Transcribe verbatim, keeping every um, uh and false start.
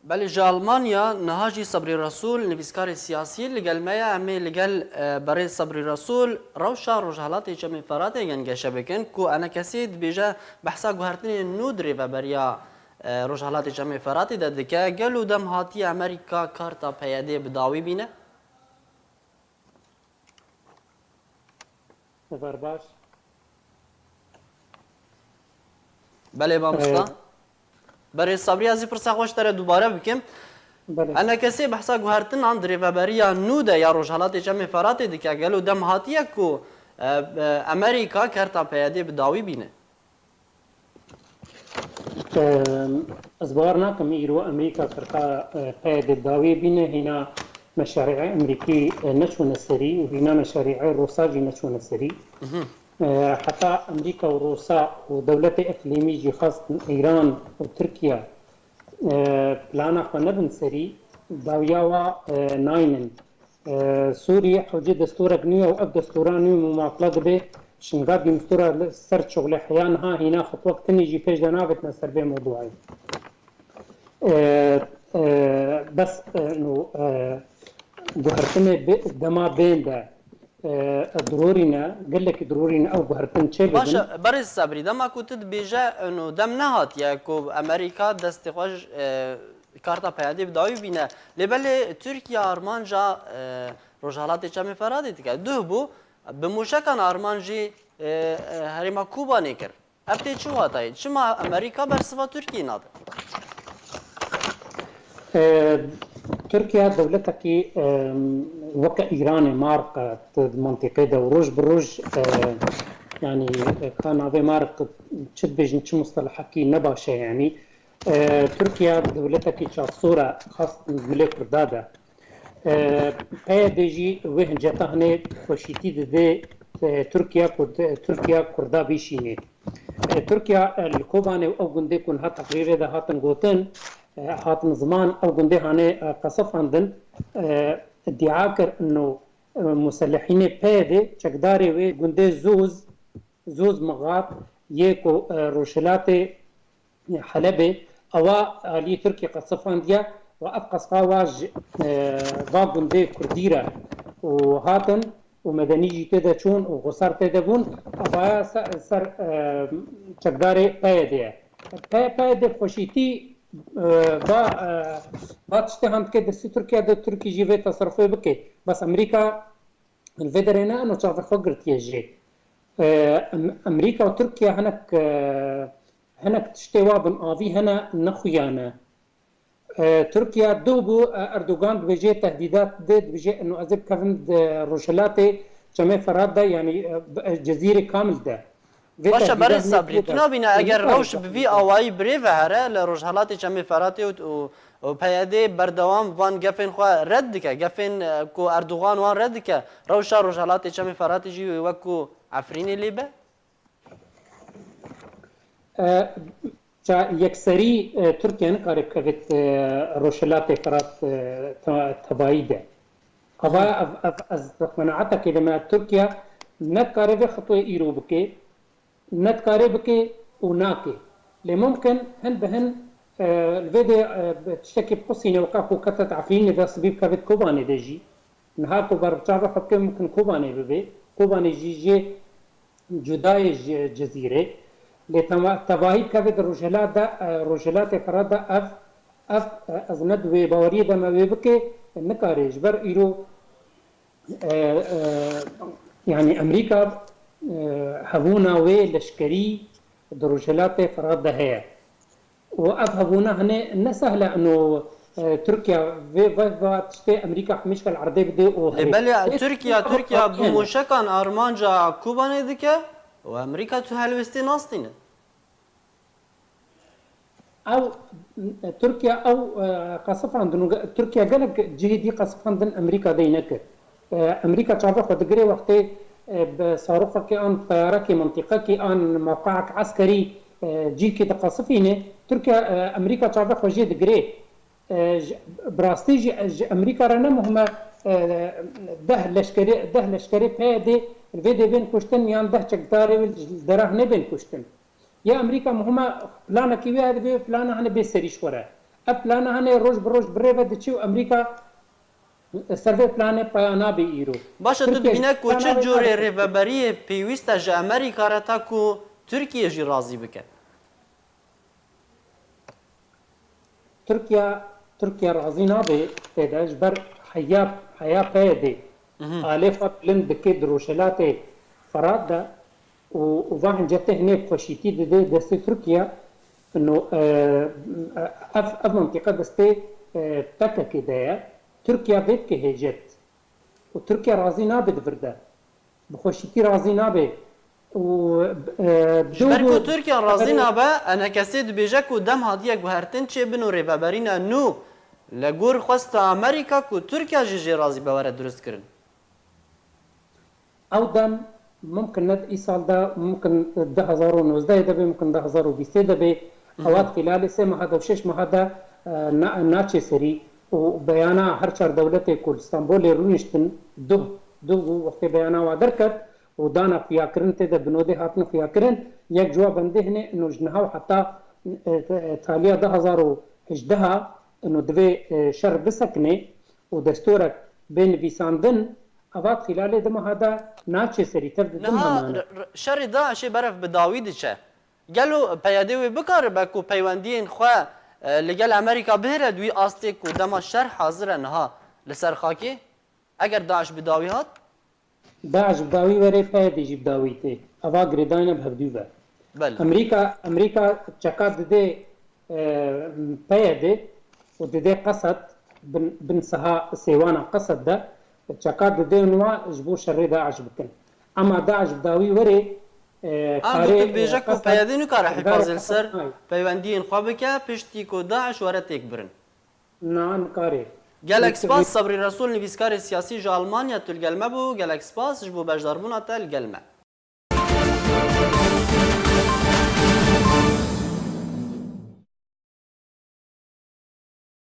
Belê, ji Almanya niha jî Sebrî Resûl, nivîskarê siyasî, li gel me ye. Em ê li gel, e, berê Sebrî Resûl rewşa Rojhelatê Çemê Feratê gengeşe bikin ku enekesê dibêje behsa guhertinên nû di rêveberiya, e, Rojhelatê Çemê Feratê de dike. Gelo dem hatiye Amerîka karta P Y D'ê bi dawî bîne? Sefer baş. Belê mamosta. Ee, Berê Sabrî, ez ê pirsa xwe ji te re dubare bikim. Belê. Enekesê behsa guhertinan di rêveberiya nû de ya Rojhelatê Çemê Feratê dike. Gelo dem hatiye ku, e, e, Amerîka kerta P Y D'ê bi dawî bîne? Em, ez bawer nakim îro Amerîka kerta, e, P Y D'ê dawî bîne, hîna meşarî'ê Amerîkî, e, neçûne serî û hîna meşarî'ê Rûsa jî neçûne serî. Mhm. E, heta Amerîka û Rûsa û dewletê iqlîmî jî xwestin Îran û Tirkiye, e, plana xwe nebin serî, dawiya wa, e, naynin. E, Sûrî hewce destûrek nû ye û ev destûra nû mumatla dibe şinga dîmstûra li ser çuxlê heya niha hîna xutwek tinî jî pêş de navêtine ser vê mewduayê. E, e, bes, e, nû, e, guhertinê bi, dema bên de, e, dirorî ne, gelekî dirorî ne ew guhertin çê bibin. Baş e, berêz Sebrî, dema ku tu dibêje, e, nû dem nehatiye ku Amerîka destê xwe ji, e, karta P Y D'ê bi dawî bîne. Lê belê Tirkiye armanca, e, Rojhelatê Çemê Feratê dike. Duh bû, bi mûşekan armanc jî, e, e, herêma Kobanê kir. Ev tê çi watayê? Çima Amerîka bersiva Tirkiyê nade? E, Tirkiye dewletekî, e, weke Îranê, marq e, di mantîqê de û roj bi roj, e, yanî, e, ka navê marq çi dibêjin, çi mustelehekî ne baş e, yanî. E, Tirkiye dewletekî çavsor e, xas milê Kurda de. E, P Y D jî wê hinceta hinê xweşîtî dide, e, Tirkiye, Kurd-, Tirkiye Kurda bişînê. E, Tirkiye, e, li Kobanê û ew gundê ku niha teqrîrê de hatin gotin, e, hatin ziman, ew gundê hanê, e, qesifandin, e, îdia kir ino, e, muselihînê P Y D, çekdarê wê gundê Zûz, Zûz Mixat, yê ku, e, rojhilatê Helebê, ewa aliyê Tirkiyê qesifandiye û ev qesifa wa ji, e, va gundê Kurdî re û hatin û medenî jî tê de çûn û xwesar tê de bûn, evaya se-, ser, e, çekdarê P Y D ye. P-, P Y D xweşîtî, e, va, e, va tiştê han dike destî Tirkiye de, Tirkî jî vê teserufê bike. Bes Amerîka li vê derê ne, eno çavê xwe girtiye jê. E, Em-, Amerîka û Tirkiye hinek, e, hinek tiştê wa bin avî hene nexuya ne. E, Tirkiye dû bû, e, Erdogan dibêje tehdîdat dide, dibêje eno ez ê bikevim di Rojhilatê Çemê Ferat de, yanî, e, bi, e, Cezîrê Kamil de. Vê Baş e, tehdîda berê Sabrî, tu nabîne eger rewş bi vî awayî birêve here li Rojhelatê Çemê Feratê û, û, û P Y D berdewam van gefên xwe red dike, gefên, e, ku Erdogan wan red dike, rewşa Rojhelatê Çemê Feratê jî wê wek ku Efrînê lê be? E, ça yekserî, e, Tirkiye nikare bikevêt, e, Rojhilatê Ferat, e, te-, tevayî de. Ava ev, ev, ez bi qenaatekê de me Tirkiye ne dikare vê xetwê îro bike, ne dikare bike û nake. Lê mumkin hin bi hin, e, li vê de, e, bi tiştekî biqusîne weka ku kete di Efrînê de sibî bikevêt Kobanê de jî. Niha ku ber çavê xwe bike mumkin Kobanê bibe. Kobanê jî jê cudayê ji Cizîrê. Lê tema-, tevahî bikevêt di Rojhilat de, e, Rojhilatê Firat de ev, ev, e, ez ne di wê baweriyê de me wê bike, nikare. Ji ber îro, e, e, yanî Amerîka, e, hebûna wê leşkerî di Rojhilatê Firat de heye. Û ev hebûna hene ne sehle ino, e, Tirkiye vê, vê, va tiştê Amerîka hemîşka li erdê bide û Lê herê. Belê Ê, Tirkiye, Tirkiye bi Tirkiye mûşekan armanca Kobanê dike û Amerîka tu helwestê nastîne. Ew, Tirkiye ew, e, qesifandin û ge-, Tirkiye gelek cihê dî qesifandin Amerîka dey nekir. E, Amerîka çavê xwe digirê wextê, e, bi saroxekê an teyarekê mintîqekê an mewqeek eskerî, e, cîkê diqesifîne, Tirkiye, e, Amerîka çavê xwe jê digirê. E, ji, bi rastî jî, ji Amerîka re ne muhim e, e, deh leşkerê, deh leşkerê P Y D li vê dê bên kuştin yan deh çekdarê wê li dera hinê bên kuştin. Ya Amerîka muhim e, planekî wê hebe, plana hene bê serî ji xwe re. Ev plana hene roj bi roj bi rê ve diçe û Amerîka ser vê planê peya nabe îro. Baş e, tu Tirkiye dibîne ku çi plana wê curê nabe. Rêveberiyê pêwîst e ji Amerîka re ta ku Tirkiye jî razî bike? Tirkiye, Tirkiye razî nabe tê de ji ber heya, heya P Y D. Mhm. Alê xwe bilind dike di Rojhelatê Ferat de û, û va hincetê hinê xweşîtî dide destê Tirkiye. No, e, ev, ev mintîqe destê, e, P K K de ye. Tirkiye vê dike hêcet. Û Tirkiye razî nabe di vir de. Bi xweşîtî razî nabe. Û, e, Ji ber ku Tirkiye razî nabe, enekesê dibêje ku dem hatiye guhertin çêbin û rêveberîna nû li gor xwesta Amerîka ku Tirkiye jî jê razî be were durust kirin. Ew dem mimkin ne di îsal de, mimkin di hezar û nozdehê de be, mimkin di hezar û bîstê de be. Mhm. Ewa di xîlalê sê meha de û şeş meha de, e, na-, naçe serî û beyana her çar dewletê ku li Stenbolê rûniştin, duh, duh bû wextê beyana wa derket û dana xuyakirin tê de bi nodê hatin xuyakirin, yek ji wa bendê hinê ino ji niha û heta, e, e, taliya du hezar û hejdeh ino divê, e, şer bisekine û destorek bê nivîsandin, eva di xîlalê du meha de naçe serî, tev di du meha mane. Niha r-, r-, şerê DAIŞê berev bi dawî diçe. Gelo P Y D wê bikaribe ku peywendiyên xwe, e, li gel Amerîka bihêre di wî astê ku dema şer hazir e niha li ser xakê? Eger DAIŞ bi dawî hat? DAIŞ bi dawî were, P Y D jî bi dawî tê. Eva girêdayîna bi hevdû ve. Belê. Amerîka, Amerîka çeka dide, e, P Y D û dide Qesed, bin, bin siha sêwana Qesed de, çeka dide û niha ji bo şerê DAIŞ bikin. Ema DAIŞ bi dawî were, e, Ango karê, tu dibêje e, ku Qesed P Y D nikare hîfazê li ser peywendiyên xwe bike, piştî ku DAIŞ were têk birin. Na, nikare. Gelek spas, Sebrî Resûl, nivîskarê siyasî ji Almanya, tu li gel me bû. Gelek spas ji bo beşdarbûna te li gel me.